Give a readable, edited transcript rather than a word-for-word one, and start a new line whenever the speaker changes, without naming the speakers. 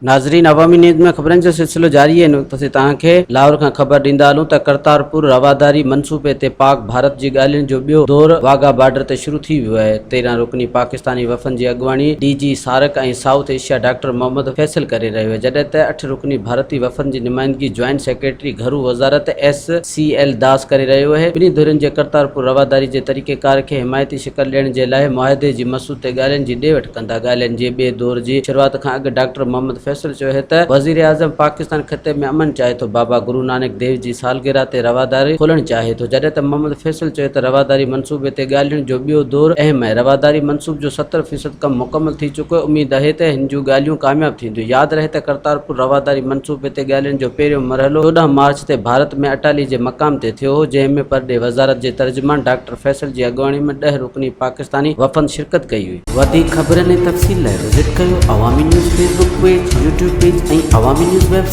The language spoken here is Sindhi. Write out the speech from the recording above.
ناظرين عوامي نيوز ۾ خبرن جو سلسلو جاري آهي ان وقت اسين توهان کي لاهور کان خبر ڏيندا هلون ته ڪرتارپور رواداري منصوبي تي پاڪ ڀارت جي ڳالهين جو ٻيو دور واگها بارڊر تي شروع ٿي ويو آهي 13 رڪني پاڪستاني وفن جي اڳواڻي D G SAARC ۽ South Asia doctor Muhammad Faisal ڪري رهيو آهي جڏهن ته اٺ رڪني ڀارتي وفن جي نمائندگي جوائنٽ سيڪريٽري گهرو وزارت ايس سي ايل داس ڪري رهيو آهي ٻنهي ڌرين جي ڪرتارپور رواداري جي طريقيڪار کي حمايتي شڪل ڏيڻ جي لاء معاهدي جي مسودي تي ڳالهين جي ڏي وٺ ڪندا. ڳالهين جي ٻئي دور جي شروعات کان اڳ ڊاڪٽر محمد فيصل چيو آهي ته وزيراعظم پاڪستان خطي ۾ امن چاهي ٿو، بابا گرو نانڪ ديو جي سالگرهه تي رواداري کولڻ چاهي ٿو، جڏهن ته محمد فيصل چيو ته رواداري منصوبي تي ڳالهين جو ٻيو دور اهم آهي، رواداري منصوب جو 70% ڪم مڪمل ٿي چڪو آهي، اميد آهي ته هن جون ڳالهيون ڪامياب ٿينديون. ياد رهي ته ڪرتارپور رواداري منصوبي تي ڳالهين جو پهريون مرحلو 14 مارچ تي ڀارت ۾ اٽالي جي مقام تي ٿيو هو، جنهن ۾ پرڏيهه وزارت جي ترجمان ڊاڪٽر فيصل جي اڳواڻي ۾ ڏهه رڪني پاڪستاني وفد شرڪت ڪئي هئي. وڌيڪ خبرن ۽ تفصيل لاء وزٽ ڪيو Awami news Facebook page, YouTube page ۽ Awami news website.